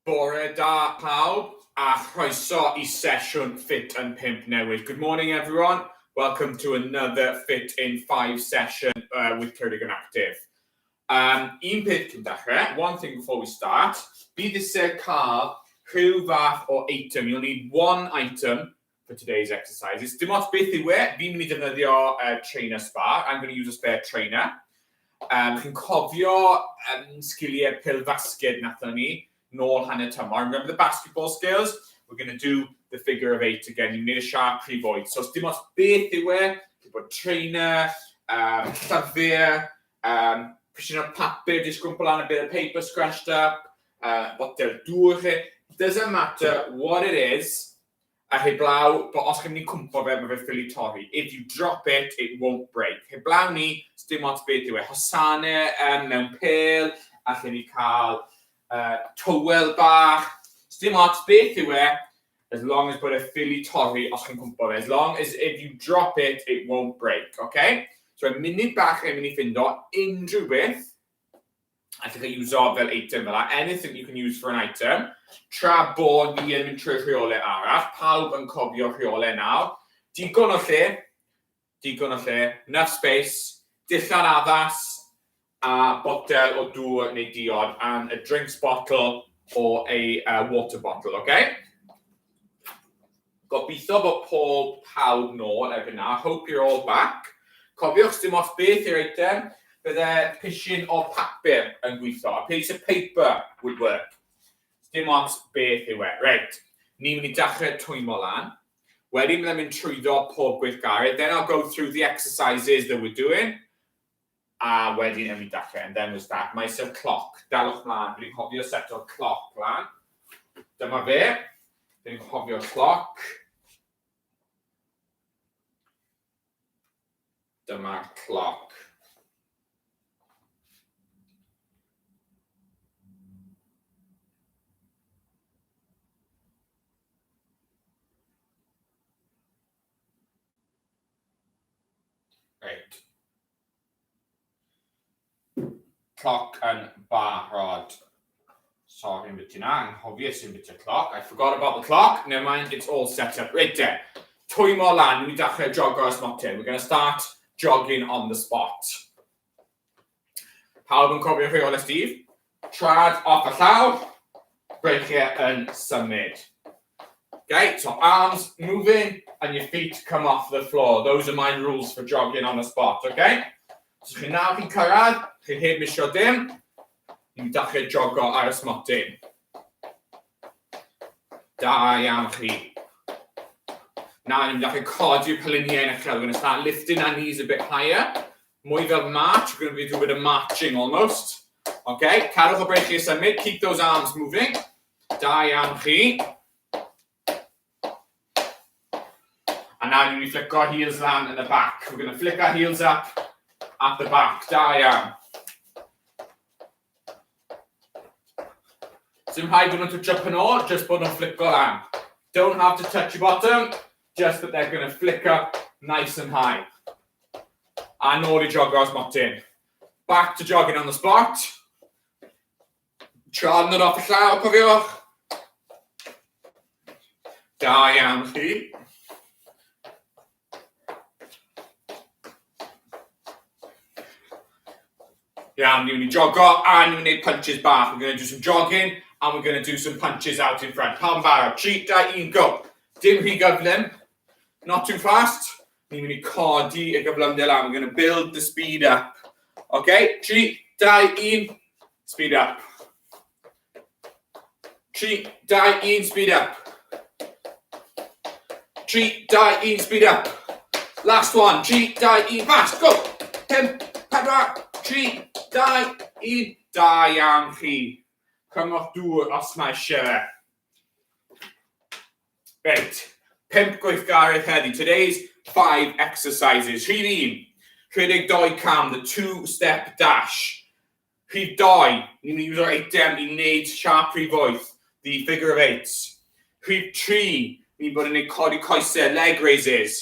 Bore da pawb a chroeso i sesiwn Ffit yn 5 newydd. Good morning everyone, welcome to another Fit in 5 session uh, with Ceredigion Active. Um, un peth cyn dechrau, one thing before we start, bydd eisiau cael rhyw fath o eitem. You'll need one item for today's exercises. Dim ots beth yw e, fi'n mynd i defnyddio uh, trainer spa. I'm going to use a spare trainer. Um, chi'n cofio um, sgiliau pil fasged nathon ni nôl hanner tymor. Remember the basketball skills? We're going to do the figure of eight again. Ni'n gwneud y siarp prif oed. So, dim ots beth yw e, gallu bod trainer, um, llyfr, um, pishyn o papur, di sgrwmpo lan a bit of paper scrunched up, uh, botel dŵr chi. Doesn't matter what it is, A heblaw, bo os chi'n mynd i cwmpo fe, mae fe ffili torri. If you drop it, it won't break. Heblaw ni, dim ots beth yw e. Hosane um, mewn pêl, allen ni cael uh, tywel bach. Dim ots beth yw e, as long as bod e ffili torri os chi'n cwmpo fe. As long as if you drop it, it won't break, okay? So, munud bach yn mynd i ffindo unrhyw beth Allwch chi iwso fel eitem fel 'na, anything you can use for an item. Tra bod ni yn mynd trwy'r rheolau arall, pawb yn cofio rheolau nawr. Digon o lle, digon o lle, enough space, dillad addas, a botel o dŵr neu diod, and a drinks bottle or a uh, water bottle, okay? Gobeithio bod pob pawb nôl erbyn nawr. Hope you're all back. Cofiwch, dim ots beth yw'r eitem, bydde pishyn o papur yn gweithio. A piece of paper would work. Dim ots beth yw e. Reit, ni'n mynd i dechrau twymo lan. Wedyn byddai'n mynd trwyddo pob gweithgaredd. Then I'll go through the exercises that we're doing. A wedyn ewn ni dechrau, and then we'll start. Mae eisiau cloc. Dalwch mlaen, dwi'n cofio set o'r cloc lan. Dyma fe. Dwi'n cofio'r cloc. Dyma'r cloc. Reit. Cloc yn barod. Sorry am bit yna, anghofies i'n bit y cloc. I forgot about the clock. Never mind, it's all set up. Reit de, twymo lan, ni'n dechrau jogo ar smotyn. We're going to start jogging on the spot. Pawb yn cofio rheolau Steve? Trad off y llawr, breichiau yn symud. Okay, so arms moving and your feet come off the floor. Those are my rules for jogging on the spot, okay? So chi nawr chi'n cyrraedd, chi heb misio dim, ni'n dechrau jogo ar y smotyn. Da iawn chi. Nawr ni'n dechrau codi'r peliniau yn uchel. We're going to start lifting our knees a bit higher. Mwy fel march, we're going to be doing a bit of marching almost. Okay, cadwch y breichiau symud, keep those arms moving. Da iawn chi. A nawr ni'n mynd i flico heels lan yn y back. We're going to flick our heels up at the back. Da iawn. Sim rhaid bod nhw'n twtio pen ôl, just bod nhw'n flico lan. Don't have to touch your bottom, just that they're going to flick up nice and high. A nôl i jogo os motyn. Back to jogging on the spot. Tra'n dod off y llaw, cofiwch. Da iawn chi. Iawn, ni'n mynd i jogo a ni'n mynd i wneud punches bach. We're going to do some jogging and we're going to do some punches out in front. Pawb yn barod? 3, 2, 1, go. Dim rhy gyflym. Not too fast. Ni'n mynd i codi y gyflymder lan. We're going to build the speed up. Okay, 3, 2, 1, speed up. 3, 2, 1, speed up. 3, 2, 1, speed up. Last one, 3, 2, 1, fast, go! 5, 4, 3, 2, 1, da iawn chi. Cymwch dŵr os mae eisiau. Reit, pump gweithgaredd heddi. Today's five exercises. Rhif un, rhedeg doi cam, the two-step dash. Rhif doi, ni'n mynd i iwso'r eitem i wneud siâp rhif wyth, the figure of eights. Rhif tri, ni'n bod yn gwneud codi coesau, leg raises.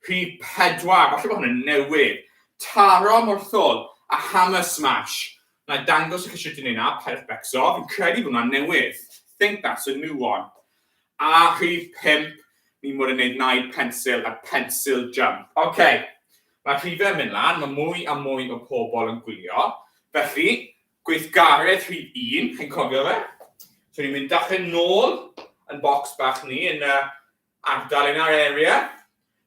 Rhif pedwar, falle bod hwn yn newydd, taro morthwl a hammer smash. Na i dangos i chi sut i wneud 'na, paid â becso, fi'n credu bod hwnna'n newydd. Think that's a new one. A rhif 5, ni'n bod yn gwneud naid pensil a pencil jump. Oce, okay. Mae rhifau yn mynd lan, mae mwy a mwy o pobl yn gwylio. Felly, gweithgaredd rhif 1, chi'n cofio fe? So ni'n mynd dachrau nôl yn bocs bach ni yn y ardal yn our area.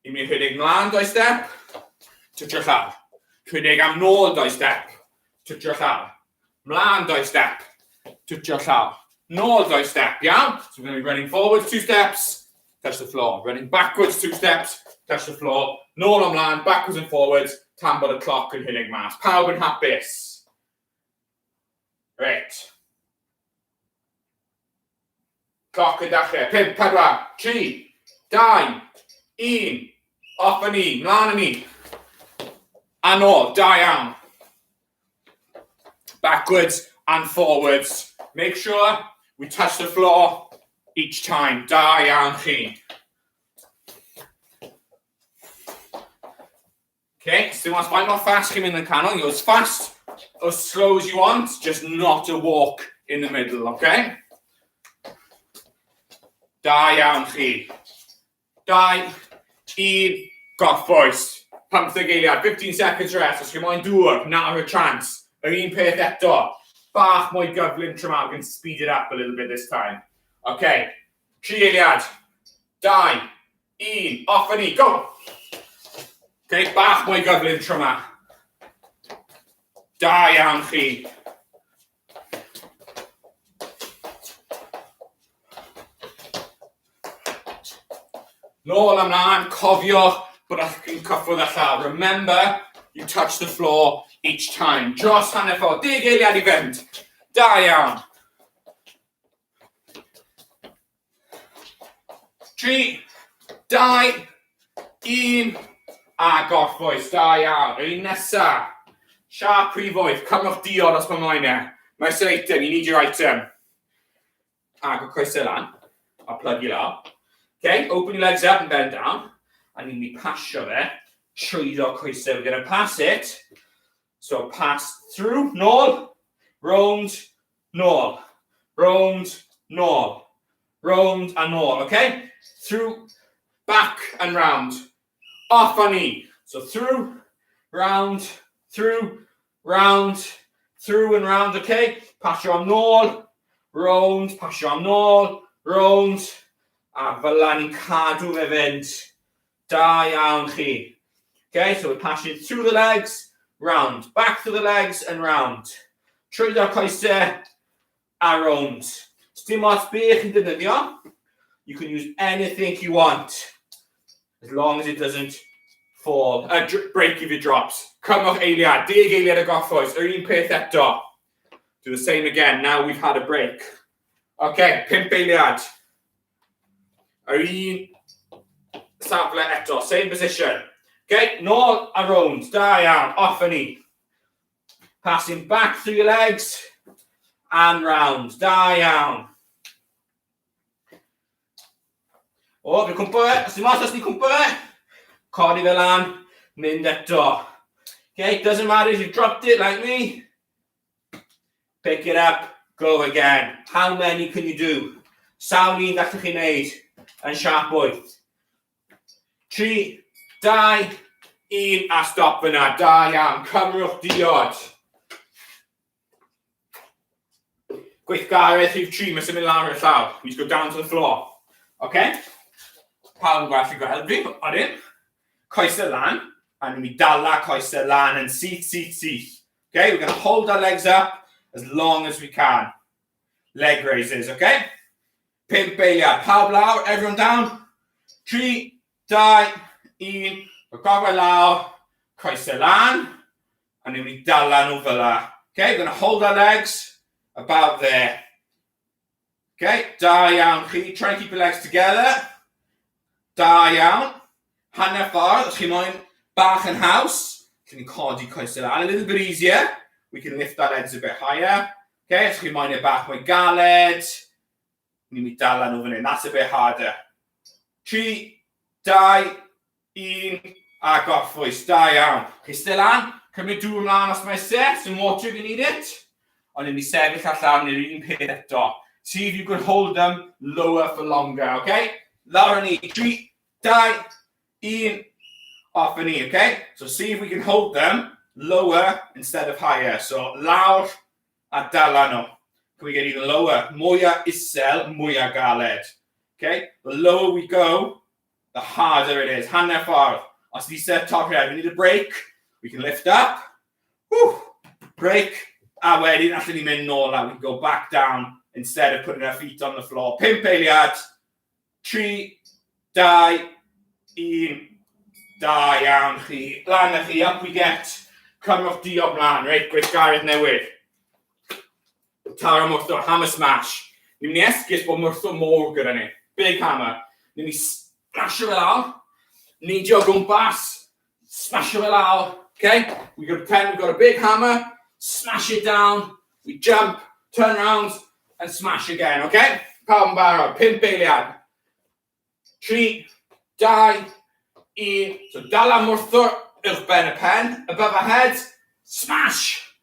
Ni'n mynd i rhedeg mlaen doi step, twtio llaw. Rhedeg am nôl doi step, twtio llaw. Mlaen doi step, twtio llaw. Nôl doi step, iawn? So we're going to be running forwards two steps, touch the floor. Running backwards two steps, touch the floor. Nôl ymlaen, backwards and forwards, tan bod y cloc yn rhedeg mas. Pawb yn hapus? Reit. Cloc yn dechrau. 5, 4, 3, 2, 1. Off â ni, mlaen â ni. A nôl, da iawn. Backwards and forwards. Make sure we touch the floor each time. Da iawn chi. Okay, so os faint mor fast chi'n mynd yn canol, you go as fast or as slow as you want, just not a walk in the middle, okay? Da iawn chi. 2, 1, gorffwys. 15 eiliad, 15 seconds rest. Os chi'n moyn dŵr, nawr y chance. Yr un peth eto. Bach mwy gyflym tro 'ma, we can speed it up a little bit this time. Okay, 3 eiliad. 2, 1, off â ni, go! Okay, bach mwy gyflym tro yma. Da iawn chi. Nôl ymlaen, cofiwch bod chi'n cyffwrdd â llaw. Remember, you touch the floor each time. Dros hanner ffordd, deg eiliad i fynd. Da iawn. 3, 2, 1, a gorffwys. Da iawn. Yr un nesa. Siâp rhif wyth. Cymrwch diod os mae moyn e. Mae eisiau item. You need your item. Agor coesau lan. A plygu lawr. Okay, open your legs up and bend down. A ni'n mynd i pasio fe trwyddo coesau. We're going to pass it. So pass through, nôl, round, nôl, rownd, nôl, rownd a nôl, okay? Through, back and round. Off â ni. So through, round, through, round, through and round, okay? Pasio am nôl, rownd, pasio am nôl, rownd, a fel la ni'n cadw fe fynd. Da iawn chi. Okay, so we're passing through the legs, round, back through the legs and round. Trwyddo'r coesau a rownd. Dim ots be chi'n defnyddio. You can use anything you want. As long as it doesn't fall, break if it drops. Cymwch eiliad, deg eiliad o gorffwys, yr un peth eto. Do the same again, now we've had a break. Okay, pump eiliad. Yr un safle eto, same position. Okay, nôl a rownd, da iawn, off â ni. Passing back through your legs and round, da iawn. O, fi'n cwmpo fe, os dim ots os ni'n cwmpo fe. Codi fe lan, mynd eto. Okay, doesn't matter if you've dropped it like me. Pick it up, go again. How many can you do? Sawl un gallwch chi wneud yn siâp wyth? 3, 2, 1, a stop fyna. Da iawn. Cymrwch diod. Gweithgaredd rhif 3, mae symud lawr i'r llawr. We just go down to the floor. Okay? Pawb yn gallu gweld fi, odyn. Coesau lan, a ni'n mynd i dala coesau lan yn syth, syth, syth. Okay, we're going to hold our legs up as long as we can. Leg raises, okay? Pump eiliad. Pawb lawr, everyone down. 3, 2, 1. Gorwedd lawr, coesau lan. A ni'n mynd i dala nhw fel la. Okay, we're going to hold our legs about there. Okay, da iawn chi. Try and keep your legs together. Da iawn. Hanner ffordd, os chi moyn bach yn haws, chi'n ni codi coesau lan. A little bit easier. We can lift our legs a bit higher. Okay, os chi moyn e bach mwy galed, ni'n mynd dala nhw fan hyn. That's a bit harder. 3, 2, 1, a gorffwys. Da iawn. Chi still lan? Cymryd dŵr ymlaen os mae eisiau. Some water if you need it. Ond ni'n mynd i sefyll ar llawr neu'r un peth eto. See if you can hold them lower for longer, okay? Lawr â ni, 3, 2, 1, off â ni, okay? So see if we can hold them lower instead of higher. So lawr a dala nhw. Can we get even lower? Mwyaf isel, mwyaf galed. Okay? The lower we go, the harder it is. Hanner ffordd. Os ni eisiau toriad, we need a break. We can lift up. Whew. Break. A wedyn allwn ni mynd nôl a we can go back down instead of putting our feet on the floor. Pump eiliad. 3, 2, 1. Da iawn chi. Lan â chi, up we get. Cymrwch diod mlaen, reit, gweithgaredd newydd. Taro mwrthwr, hammer smash. Ni'n mynd i esgus bod mwrthwr mowr gyda ni. Big hammer. Ni'n mynd i smasho fe lawr. Neidio o gwmpas. Smasho fe lawr. Okay? We got pretend we've got a big hammer. Smash it down. We jump, turn round, and smash again, okay? Pawb yn barod. Pump eiliad. 3, 2, 1. So dala mwrthwr uwchben y pen, above our head. Smash!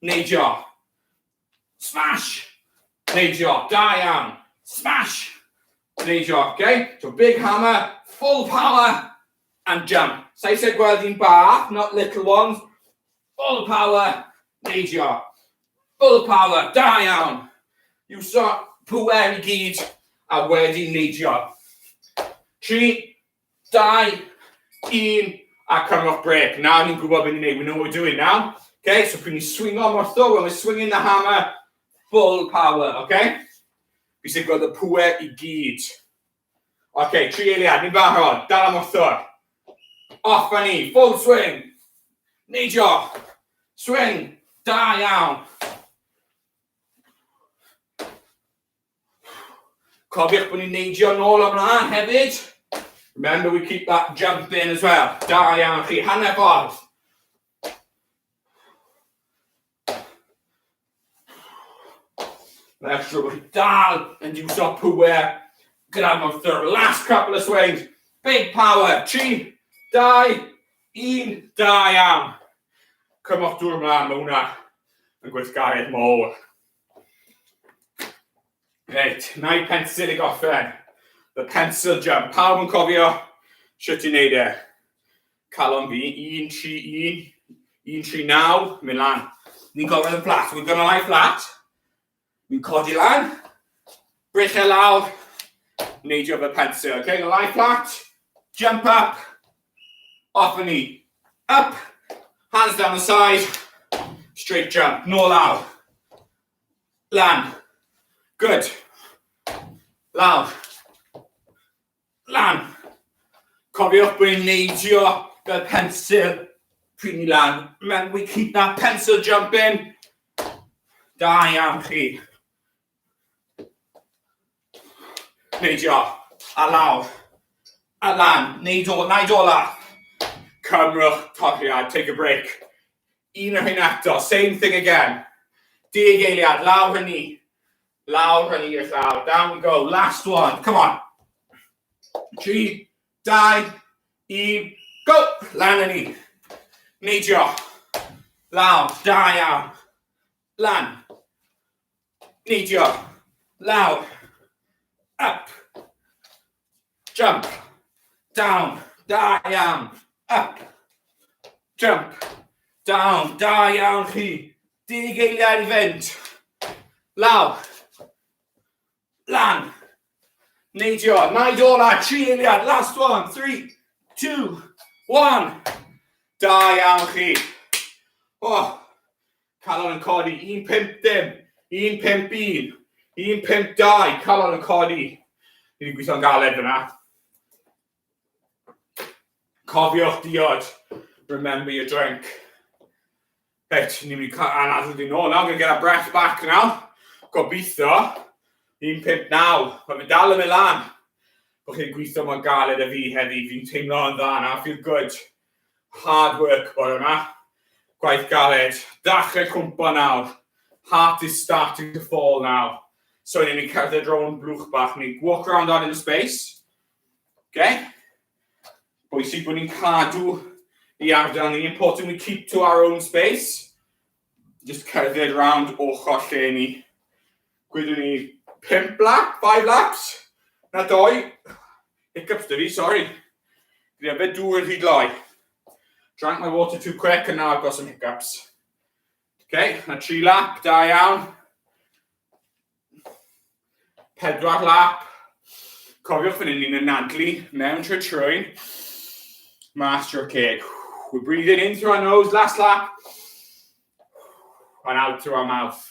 Neidio. Smash! Neidio. Da iawn. Smash! Neidio, okay? So big hammer, full power, and jump. Sa eisiau gweld un bach, not little ones. Full power, neidio. Full power, da iawn. Iwso pŵer i gyd a wedi neidio. 3, 2, 1, a cymrwch break. Nawr ni'n gwybod beth ni'n neud. We know what we're doing now. Okay, so pryd ni'n swingo mwrthwr, when we're swinging the hammer, full power, okay? Fi sy'n gweld y pŵer i gyd. Okay, tri eiliad, ni'n barod. Dal am mwrthwr. Off â ni, full swing. Neidio. Swing. Da iawn. Cofiwch bod ni'n neidio nôl ymlaen hefyd. Remember we keep that jump in as well. Da iawn chi, hanner ffordd. Make sure bod chi dal yn iwso pŵer gyda mwrthwr. Last couple of swings. Big power. 3, 2, 1. Da iawn. Cymwch dŵr ymlaen, mae hwnna yn gweithgaredd mowr. Reit, na i pensil i gorffen. The pencil jump. Pawb yn cofio sut i wneud e? Calon fi, 1, 3, 1, 1, 3, 9, mynd lan. Ni'n gorfod yn flat. We're gonna lie flat. Ni'n codi lan. Breichiau lawr. Neidio fel pencil. Okay, gonna lie flat. Jump up. Off â ni. Up. Hands down the side. Straight jump. Nôl lawr. Lan. Good. Lawr. Lan. Cofiwch bod ni'n neidio fel pensil pryd ni lan. Remember, we keep that pencil jump in. Da iawn chi. Neidio. A lawr. A lan. Neidio, naid ola. Cymrwch toriad. Take a break. Un o'r hyn eto. Same thing again. 10 eiliad. Lawr hynny. Lawr hynny i'r llawr. Down we go. Last one. Come on. 3, 2, 1, go! Lan â ni. Neidio. Lawr. Da iawn. Lan. Neidio. Lawr. Up. Jump. Down. Da iawn. Up. Jump. Down. Da iawn chi. 10 eiliad i fynd. Lawr. Lan. Neidio. Naid ola. 3 eiliad. Last one. 3, 2, 1. Da iawn chi. Oh. Calon yn codi. 1, 5, dim. 1, 5, 1. 1, 5, 2. Calon yn codi. Ni wedi gweithio'n galed fyna. Cofiwch diod. Remember your drink. Reit, ni'n mynd i cael anadlu di nôl now. Gonna get our breath back now. Gobeithio. 1, 5, 9. Mae fe dal yn mynd lan. Bod chi'n gweithio mor galed â fi heddi. Fi'n teimlo yn dda now. I feel good. Hard work bore yma. Gwaith galed. Dechrau cwmpo nawr. Heart is starting to fall now. So ni'n mynd cerdded rownd blwch bach. Ni'n walk around our little space. Okay? Bwysig bod ni'n cadw i ardal ni. Important we keep to our own space. Just cerdded round ochr lle ni. Gwydwn ni Pump lap, 5 laps. Na doi. Hiccups 'da fi, sorry. Dwi yfed dŵr yn rhy gloi. Drank my water too quick and now I've got some hiccups. Okay, na tri lap, da iawn. Pedwar lap. Cofiwch fan hyn ni'n anadlu mewn trwy trwyn. Mas trwy'r ceg. We're breathing in through our nose, last lap. And out through our mouth.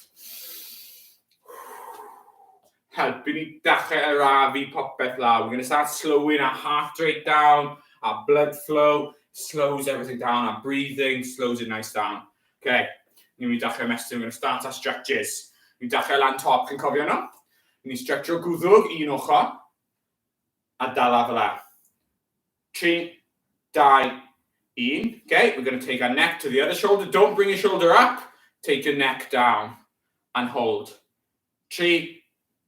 Helpu ni dechrau arafu popeth lawr. We're going to start slowing our heart rate down, our blood flow, slows everything down, our breathing slows it nice down. Okay, ni'n mynd i dechrau ymestyn, we're going to start our stretches. Ni'n dechrau lan top, chi'n cofio nhw? Ni'n stretcho gwddwg un ochr, a dala fel la. 3, 2, 1. Okay, we're going to take our neck to the other shoulder. Don't bring your shoulder up. Take your neck down and hold. 3,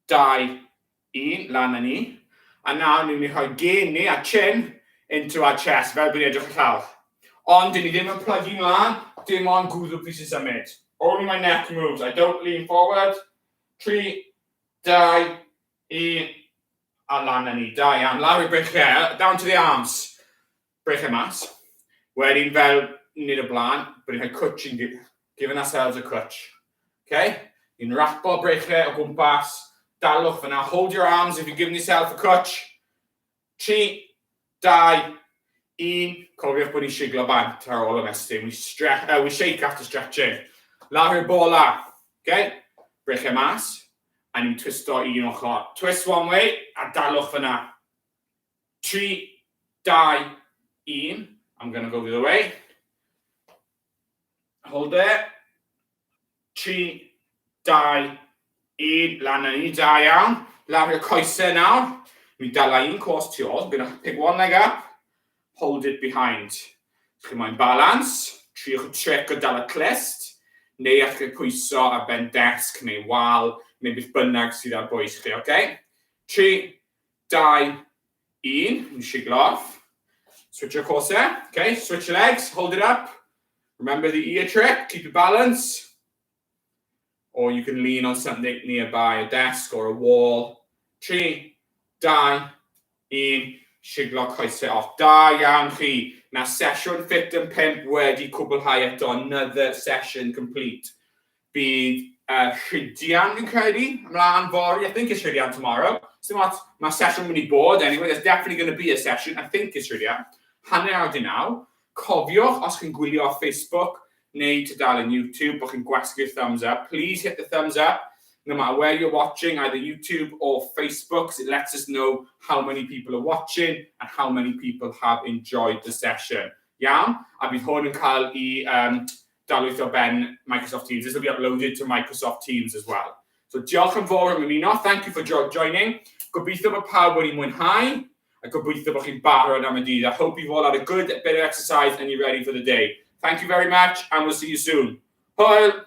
2, 1. Lan â ni. A nawr ni'n mynd i rhoi gen ni a chin into our chest, fel bod ni'n edrych y llawr. Ond, dyn ni ddim yn plygu mlaen, dim ond gwddw fi sy'n symud. Only my neck moves. I don't lean forward. 3, 2, 1, a lan â ni. Da iawn. Lawr i'r breichiau, down to the arms. Breichiau mas. Wedyn fel nid y blaen, bod ni'n rhoi cwtch i'n giving ourselves a cwtch. Okay? Ni'n wrapo breichiau o gwmpas. Dalwch fyna. Hold your arms if you're giving yourself a cwtch. 3, 2, 1. Cofiwch bod ni'n siglo bant ar ôl ymestyn. We shake after stretching. Lawr i'r bola. Okay? Breichiau mas. A ni'n twisto un ochr. Twist one way a dalwch fyna. 3, 2, 1. I'm going to go the other way. Hold there. 3, 2, 1. Lan â ni, da iawn. Lawr i'r coesau nawr. Mi dala un coes tu ôl. Gonna pick one leg up. Hold it behind. Chi moyn balance. Triwch y trick o dala clust. Neu allwch chi pwyso ar ben desg neu wal, neu beth bynnag sydd ar bwys chi, okay? 3, 2, 1. Ni'n siglo off. Switch your coesau. Okay, switch your legs. Hold it up. Remember the ear trick. Keep your balance. Or you can lean on something nearby, a desk or a wall. 3, 2, 1. Siglo coesau off. Da iawn chi. Na sesiwn Ffit yn 5 wedi cwblhau eto. Another session complete. Bydd Rhydian, fi'n credu, ymlaen fory. I think it's Rhydian tomorrow. So mae sesiwn mynd i bod anyway. There's definitely going to be a session. I think it's Rhydian. 9:30. Cofiwch, os chi'n gwylio ar Facebook neu tudalen YouTube, bod chi'n gwasgu'r thumbs up. Please hit the thumbs up, no matter where you're watching, either YouTube or Facebook, 'cause it lets us know how many people are watching and how many people have enjoyed the session. Iawn? A bydd hwn yn cael ei dadlwytho ben Microsoft Teams. This will be uploaded to Microsoft Teams as well. So diolch yn fawr am ymuno. Thank you for joining. Gobeithio bod pawb wedi mwynhau a gobeithio bod chi'n barod am y dydd. I hope you've all had a good bit of exercise and you're ready for the day. Thank you very much and we'll see you soon. Hwyl!